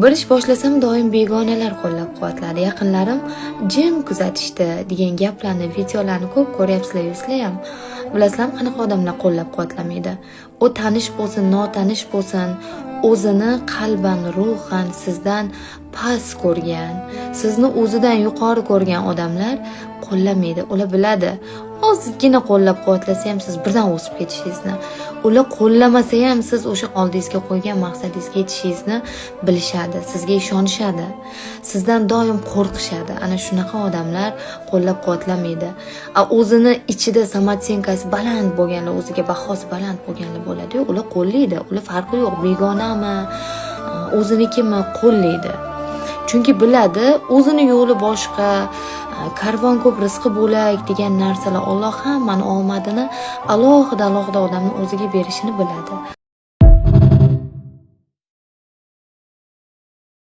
Bir ish boshlasam, doim begonalar qo'llab-quvvatladi. Yaqinlarim jim kuzatishdi degan gaplarni, videolarni ko'p ko'ryapsizlar, sizlar ham. Bilasizlarmi, qanaqa odamlar qo'llab-quvvatlamaydi? U tanish bo'lsin, notanish bo'lsin, o'zini qalban, ruhan sizdan past ko'rgan, sizni o'zidan yuqori ko'rgan odamlar qo'llamaydi. Ular biladi, ozgina qo'llab-quvvatlasa ham siz birdan o'sib ketishingizni, ular qo'llamasa ham siz o'sha oldingizga qo'ygan maqsadingizga yetishingizni bilishadi, sizga ishonishadi, sizdan doim qo'rqishadi. Ana shunaqa odamlar qo'llab-quvvatlamaydi. A o'zini ichida самооценка si baland bo'lganlar, o'ziga bahosi baland bo'lganlar bo'ladi-yu, ular qo'llaydi. Ular farqi yo'q, begonami, o'zinikimi, qo'llaydi. Chunki biladi, o'zini yo'li boshqa, karvon ko'p, rizqi bo'lak degan narsalar. Alloh hammani omadini alohida alohida odamni o'ziga berishini biladi.